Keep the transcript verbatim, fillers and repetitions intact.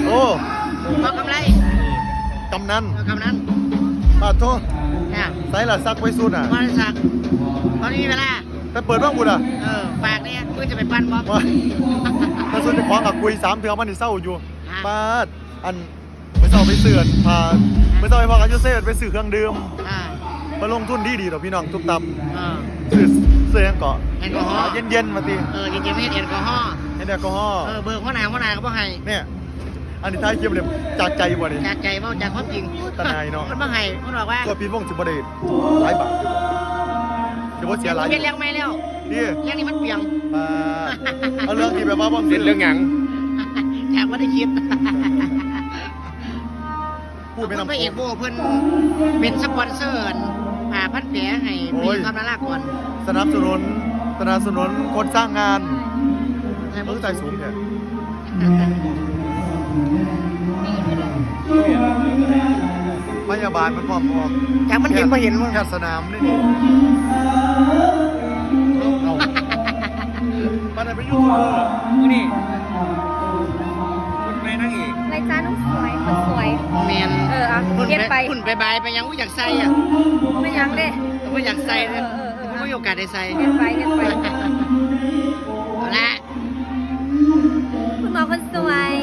โอ้ พอกำไร กำนัน เออกำนัน ปาดโทษ ค่ะ ใส่ละซักไว้สุดอ่ะ บ่ได้ซัก ตอนนี้มีเวลา แต่เปิดบ้างบุญอ่ะ เออ ฝากเนี่ย เพื่อจะไปปั้นบ่ ว่า ถ้าสุดจะขวางกับคุยสามเทื่อมันนี่เศร้าอยู่ ฮะ ปาด อัน เมื่อเช้าไปซื้อผ้า เมื่อเช้าไปพอกันอยู่เซเว่นไปซื้อเครื่องดื่ม อ่า มาลงทุนดีดีๆดอกพี่น้องตุ๊บตับ อ่า ซื้อ ซื้อหยังเกาะ แอลกอฮอล์ เย็นๆมาติ เออ เย็นๆไม่เห็นแอลกอฮอล์ เห็นแอลกอฮอล์ เออ เบอร์หัวหน้า หัวหน้าก็บ่ให้ เนี่ย อันนี้ท้ายคลิปเลย จากใจบ่นี่ จากใจบ่ จากความจริง ตาหนายเนาะ มันบ่ให้ มันบอกว่า ตัวปีนวงสิบ่ได้หลายบาทอยู่บ่ สิบ่เสียหลาย เปลี่ยนเรื่องใหม่แล้ว นี่ เรื่องนี้มันเปลี่ยน มา เอาเรื่องที่แบบว่าบ่ เป็นเรื่องหยัง จากบ่ได้คิด พูดไม่นำ พระเอกโบเพิ่นเป็นสปอนเซอร์อันผ้าพันแผลให้ โอ้ย พี่ความนาราก่อน สนับสนุน สนับสนุนคนสร้างงาน ให้ เมืองใจสูงเนี่ย พยาบาลมันพร้อมออก จากมันเห็นบ่เห็น แพทย์สนามนี่นี่ เอา ปานนั้นเป็นยูทูบเบอร์ มื้อนี้ คุณแม่นางเอก อะไรจ้าน้องสวย คนสวย แม่น เออ เอา คุณ เปลี่ยนไป ไป คุณไปบายไปยัง อุ๊ย อยากใส่อ่ะ ไม่ยังเด้ ไม่อยากใส่เลย เออ เออ เออ ไม่มีโอกาสได้ใส่ เปลี่ยนไป เปลี่ยนไป เอาละ คุณหมอคนสวย